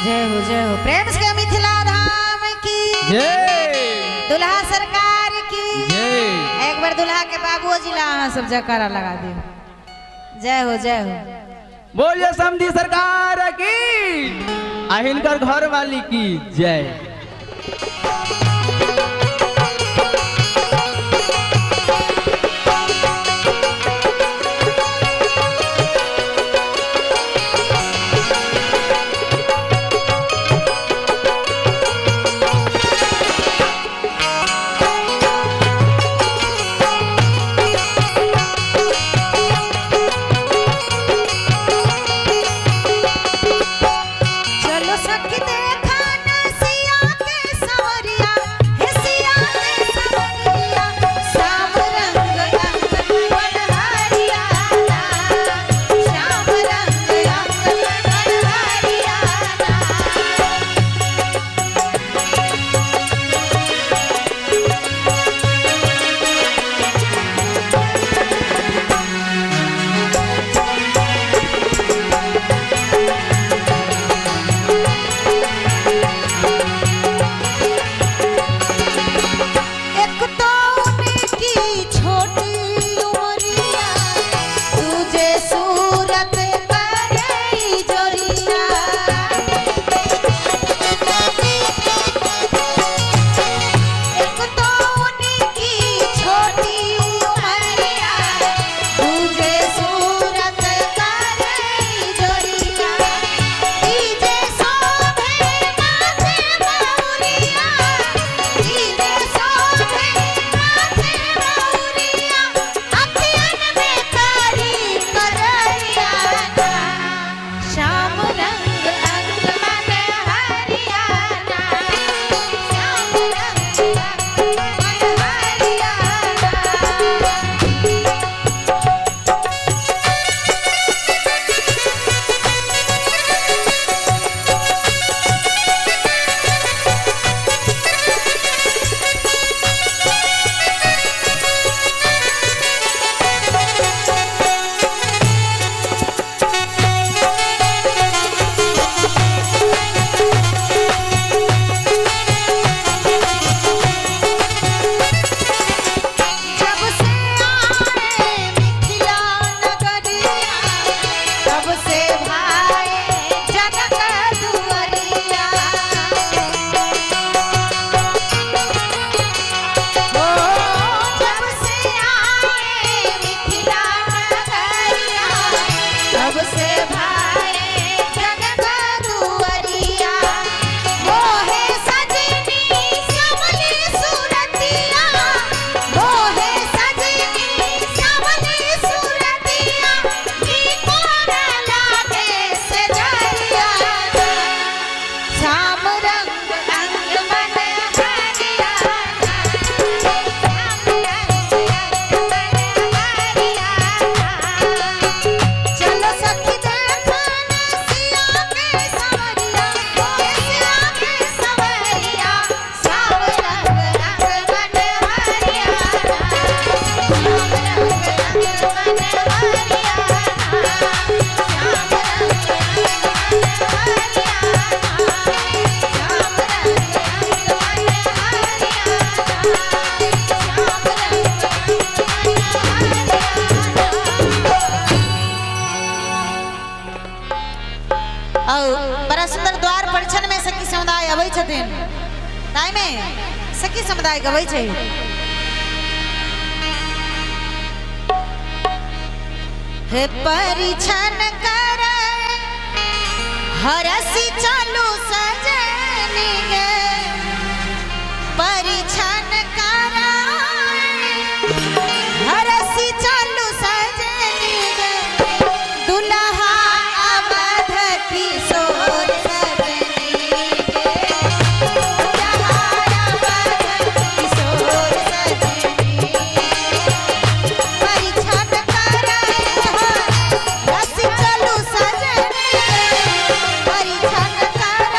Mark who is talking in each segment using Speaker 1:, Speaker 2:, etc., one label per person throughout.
Speaker 1: जय हो, जय हो। प्रेम से मिथिला धाम की
Speaker 2: जय।
Speaker 1: दुल्हा सरकार की
Speaker 2: जय।
Speaker 1: एक बार दुल्हा के बाबुओ जी ला अहाँ सब जयकारा लगा दियो। जय हो, जय हो।
Speaker 2: बोलिए समधी सरकार की आ हिनकर घर वाली की जय।
Speaker 1: चलो सखी देखा ना सिया के सवरिया, हे सिया के सवरिया, श्याम रंग अंग बनहारिया ना, श्याम रंग अंग बनहारिया ना। एक तो उनकी छोटी उमरिया, तुझे सूरत करे जोरिया। एक तो उनकी छोटी उमरिया, तुझे सूरत करे जोरिया। तीजे शोभे माथे मौरिया, तीजे शोभे माथे मौरिया, अखियन में कारी कररिया ना, श्याम रंग अंग मन हरिया ना, श्याम रंग अंग मन हरिया ना। जब से आए मिथिला नगरिया, तब से भाए जनक दुआरिया। ओ जब से आए मिथिला नगरिया, तब से भाए जनक दुआरिया। मोहे सजनी श्यामली सूरतिया, मोहे सजनी श्यामली सूरतिया, नी कोन लागे से जरिया ना, श्याम रंग अंग मन हरिया ना, श्याम रंग अंग मन हरिया ना। चलो सखी देखा ना सिया के सवरिया, हे सिया के सवरिया, श्याम रंग अंग मन हरिया ना, श्याम रंग अंग मन हरिया ना, श्याम रंग अंग मन हरिया ना, श्याम रंग अंग मन हरिया ना, श्याम रंग अंग मन हरिया ना। और बड़ा सुंदर द्वार परिछन में सखी समुदाय अबै छथिन, ताहिमे सखी समुदाय गबै छै। हे परिछन कर हरसि चलू सजनी गे, परिछन कर हरसि चलू सजनी गे, दुल्हा अवध किशोर सजनी गे, दुल्हा अवध किशोर सजनी गे। परिछन कर हरसि चलू सजनी गे, परिछन कर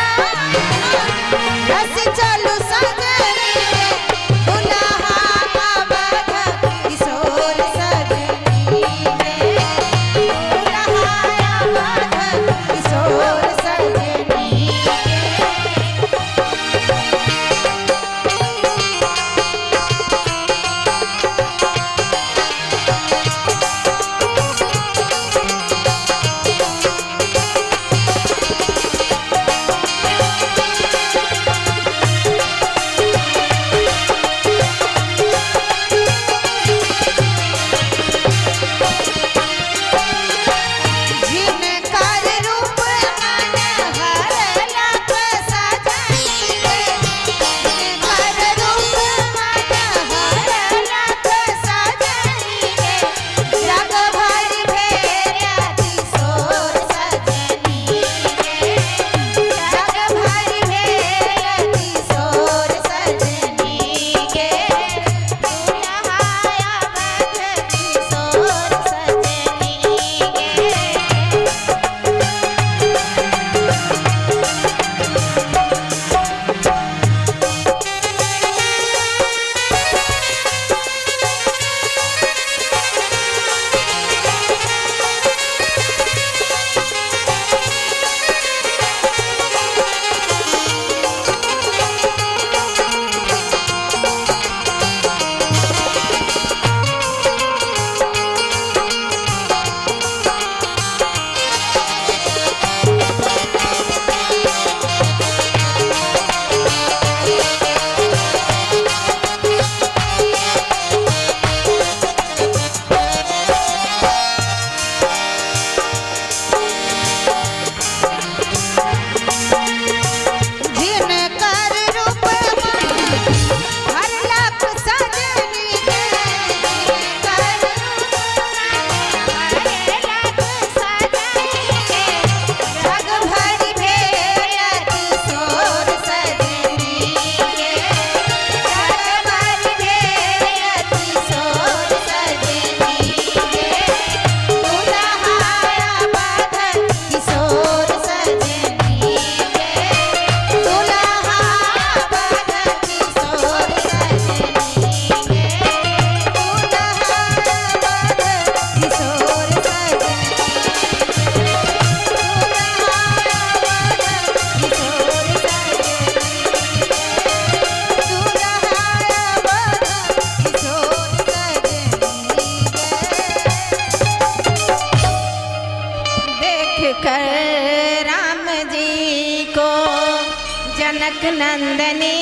Speaker 3: जनक नंदनी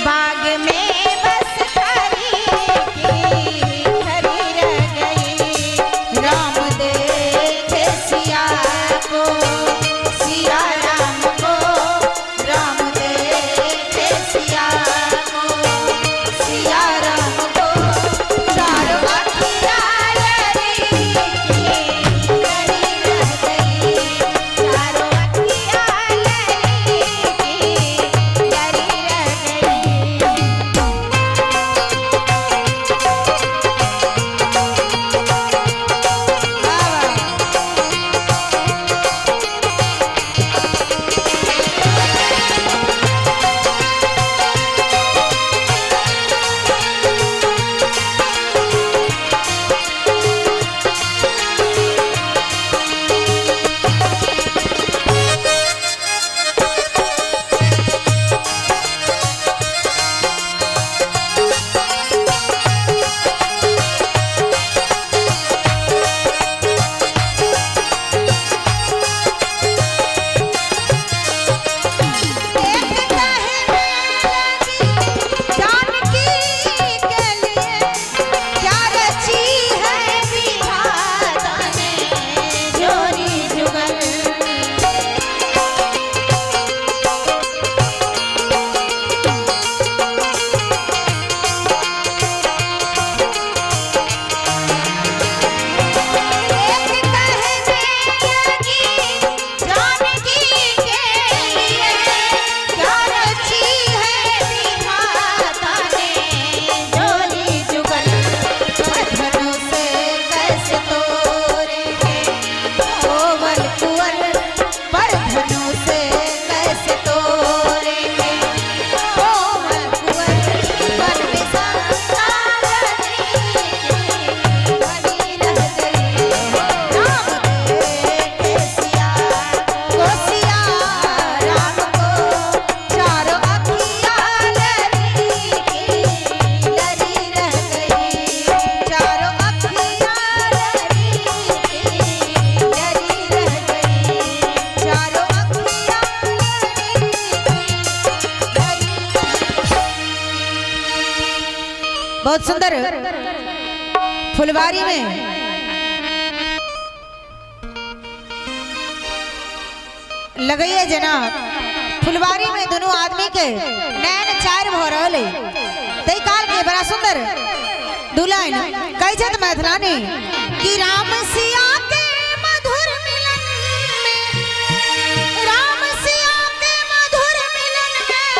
Speaker 3: बाग में बस खरी की खरी रह गई। राम देखे सिया को, सिया राम को, राम देखे सिया को, सिया राम को, चारों अखियाँ लरी की लरी रह गई, चारों अखियाँ लरी की लरी रह गई।
Speaker 1: वाह वाह। एक कहने लगी जानकी के लिए क्या रची है विधाता ने
Speaker 3: जोरी जुगल।
Speaker 1: एक कहने लगी जानकी के लिए क्या रची है विधाता ने
Speaker 3: जोरी जुगल।
Speaker 1: बंधनों से कैसे तोड़ेंगे कोमल कुंवर, बंधनों से कैसे तोड़ेंगे कोमल कुंवर, वन में संतावनी की बनी रह गई। राम देखे सिया को, सिया राम को, चारों अखियाँ लरी की लरी रह गई, चारों अखियाँ लरी की लरी रह गई, चारों अखियाँ लरी की लरी रह गई। बहुत सुंदर फुलवारी में लगैये जना फुलवारी में दोनों आदमी के नैन चार भ रहल है। तई काल के बड़ा सुंदर दुलाइन कही छत मैथिलानी कि राम सिया के मधुर मिलन में, राम सिया के मधुर मिलन में,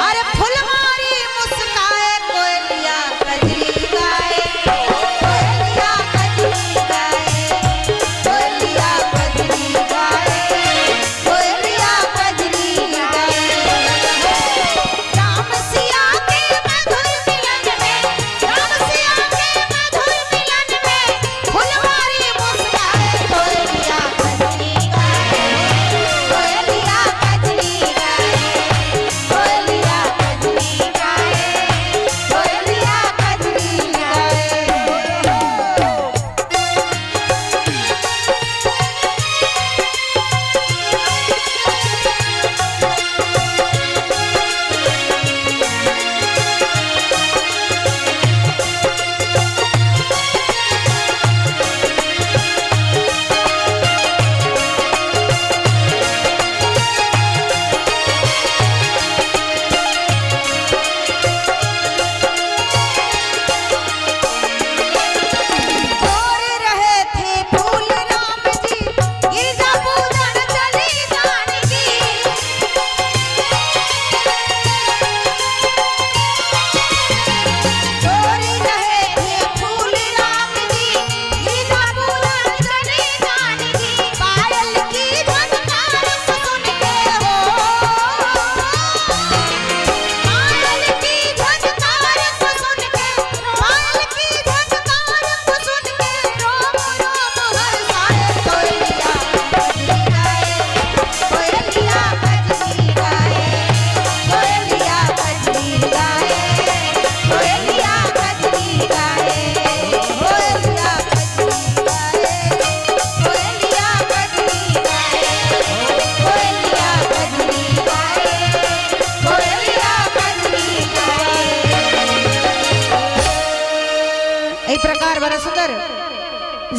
Speaker 1: अरे फुलवारी मुस्काए कोयलिया कजरी गाए, कोयलिया कजरी गाए, कोयलिया कजरी गाए, कोयलिया कजरी गाए। राम सिया के मधुर मिलन में, राम सिया के मधुर मिलन में, फुलवारी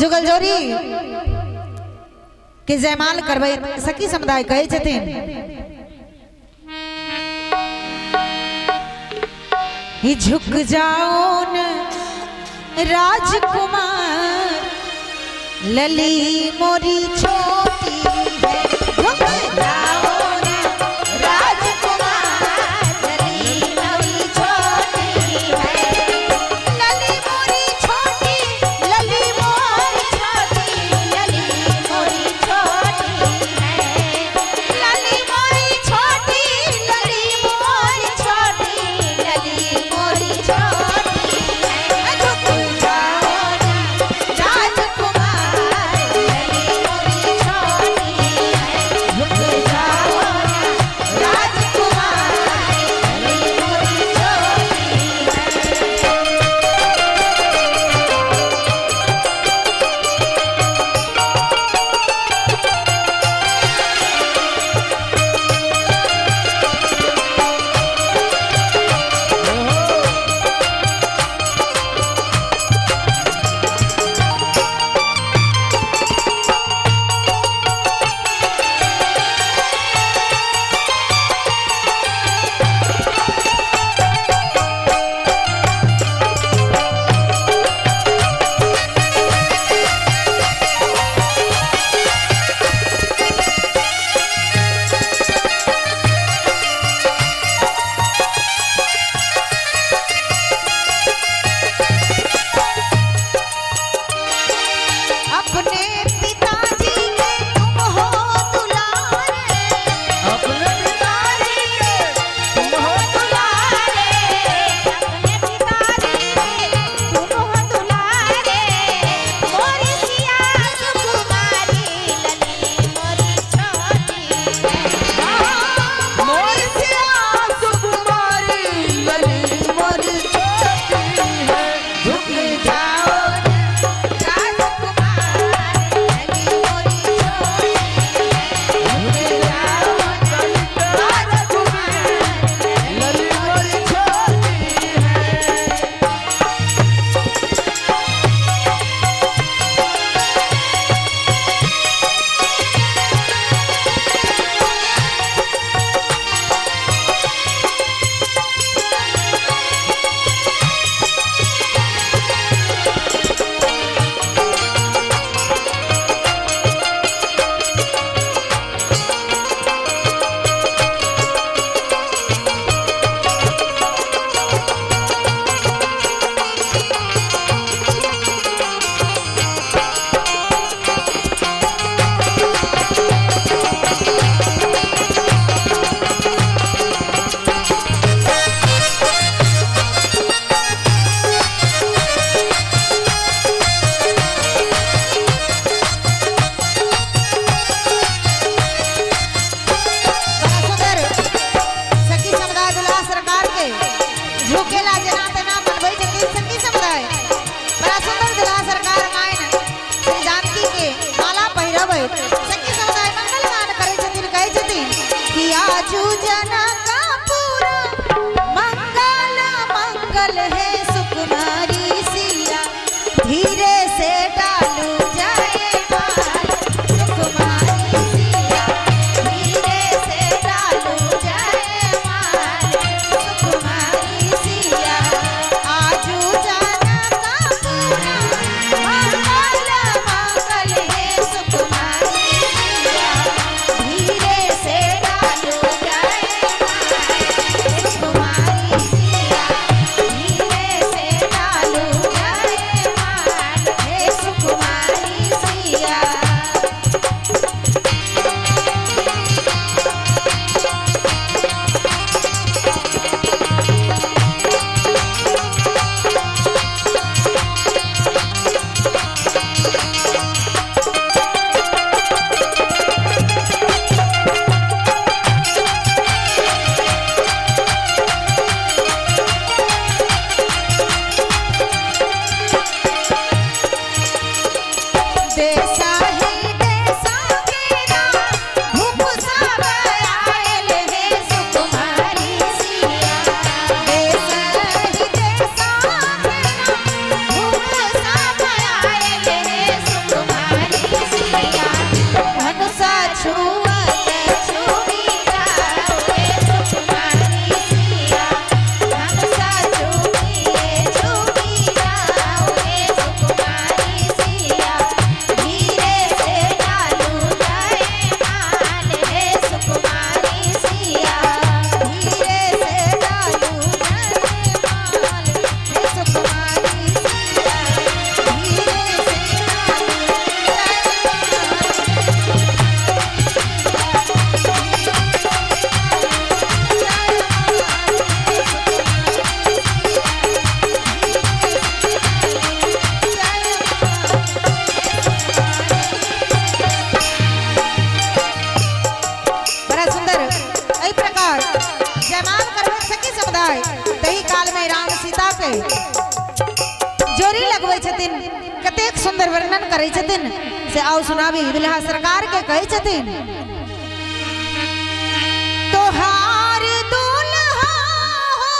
Speaker 1: जुगल जोड़ी के जयमाल करबै सखी समुदाय कहै छथिन ही झुक जाओ न राजकुमार लली मोरी छोटी है। झुक जाओ न राजकुमार लली मोरी छोटी है। लली मोरी छोटी, लली मोरी छोटी, लली मोरी छोटी है। लली मोरी छोटी, लली मोरी छोटी, लली मोरी छोटी है। झुक जाओ न राजकुमार लली मोरी छोटी है। झुक जाओ न राजकुमार लली मोरी छोटी है। अपने पिताजी के तुम हो दुलारे,
Speaker 2: अपने पिताजी के तुम हो
Speaker 3: दुलारे, अपने पिताजी के तुम हो दुलारे। मोरी सिया सुकुमारी लली मोरी छोटी है।
Speaker 2: मोर सिया सुकुमारी लली मोरी छोटी है।
Speaker 3: झुक जाओ राजकुमार लली मोरी छोटी है। झुक जाओ राजकुमार
Speaker 2: लली मोरी छोटी है।
Speaker 1: बड़ा सुंदर सखी समुदाय दुल्हा सरकार के झुकेला जना तना मनबै छथिन सखी समुदाय। बड़ा सुंदर दुल्हा सरकार माइन श्री जानकी के माला पहिरबै सखी समुदाय मंगल गान करै छथिन, कहै छथिन कि आजू जनकपुर मंगल मंगल है सुकुमारी सिया, धीरे से डालू जाए माल सुकुमारी सिया, धीरे से डालू जाए माल सुकुमारी सिया। आजू जनकपुर मंगल मंगल है सुकुमारी सिया, धीरे से डालू जाए के जोरी लगबै छथिन, कतेक सुंदर वर्णन करै छथिन से आओ सुनाबी। दुल्हा सरकार के कहै छथिन तोहार दुल्हा हो,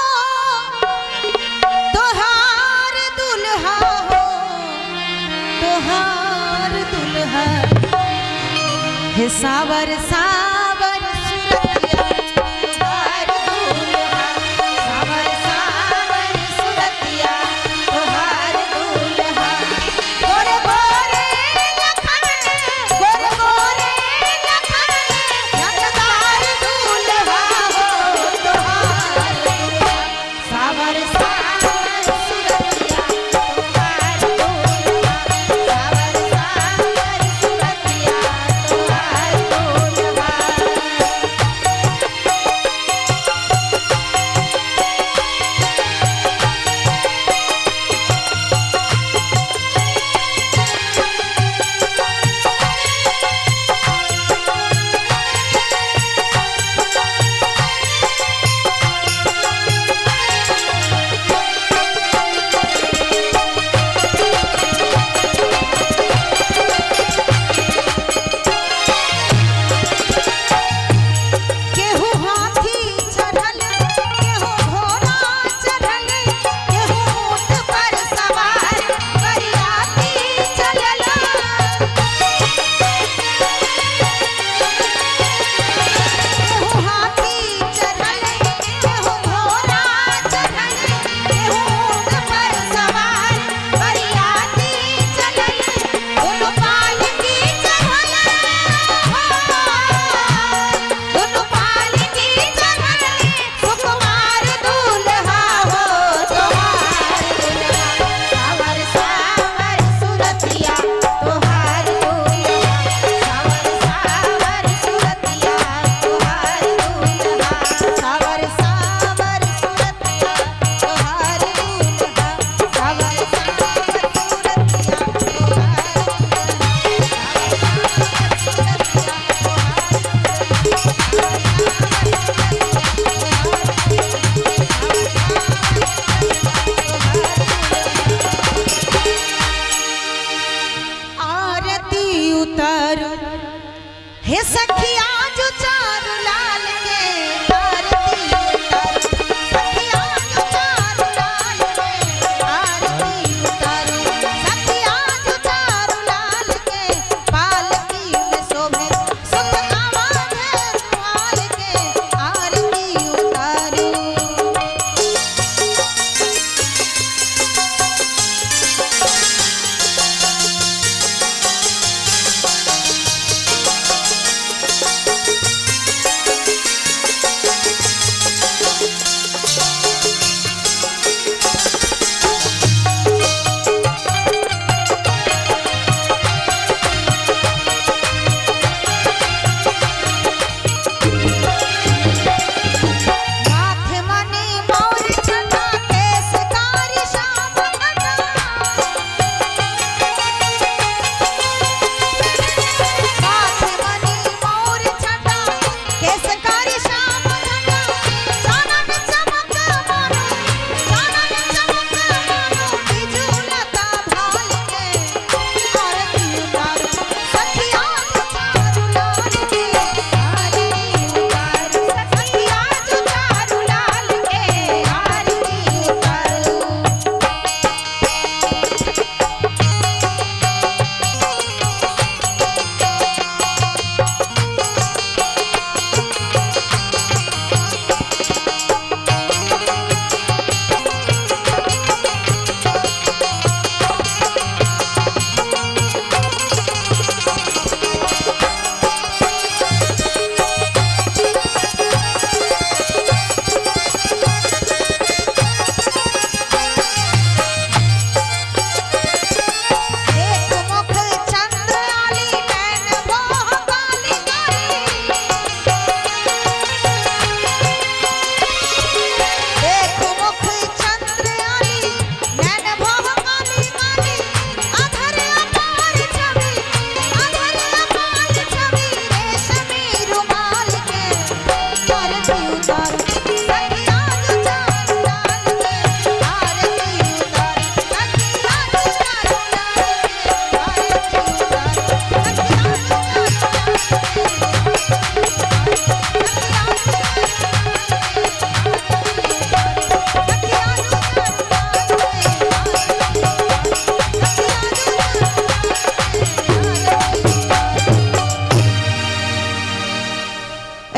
Speaker 1: तोहार दुल्हा हो, तोहार दुल्हा हे सावर सावर सुरतिया, तोहार दुल्हा सावर सावर सुरतिया, तोहार दुल्हा गोरे गोरे लखन, गोरे गोरे लखन रंगदार दुल्हा हो, तोहार दुल्हा सावर सावर सुरतिया, तोहार दुल्हा सावर सावर सुरतिया, तोहार दुल्हा। केहू हाथी चढ़ल, केहू घोड़ा चढ़ल, केहू ऊँट पर सवार बरियाती चलल। केहू हाथी चढ़ल, केहू घोड़ा चढ़ल, केहू ऊँट पर सवार बरियाती चलल। दुनू पालकी चढ़ल हो, दुनू पालकी चढ़ल, सुकुमार दुल्हा हो, तोहार दुल्हा सावर सावर सुरतिया, तोहार दुल्हा सावर सावर सुरतिया, तोहार दुल्हा सावर सावर सुरतिया, तोहार दुल्हा सावर सावर सुरतिया, तोहार आरती उतारू हे सखिया जो चारू लाल के, आरती उतारू सखिया जो चारू लाल के, आरती उतारू सखिया जो चारू लाल के, पालकी में शोभे सुख आवाज सुहाल के, आरती उतारू।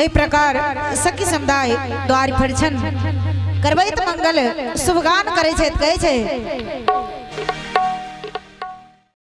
Speaker 1: एहि प्रकार सखी समुदाय द्वार फरछन करबैत मंगल शुभगान करै छै, कहै छै।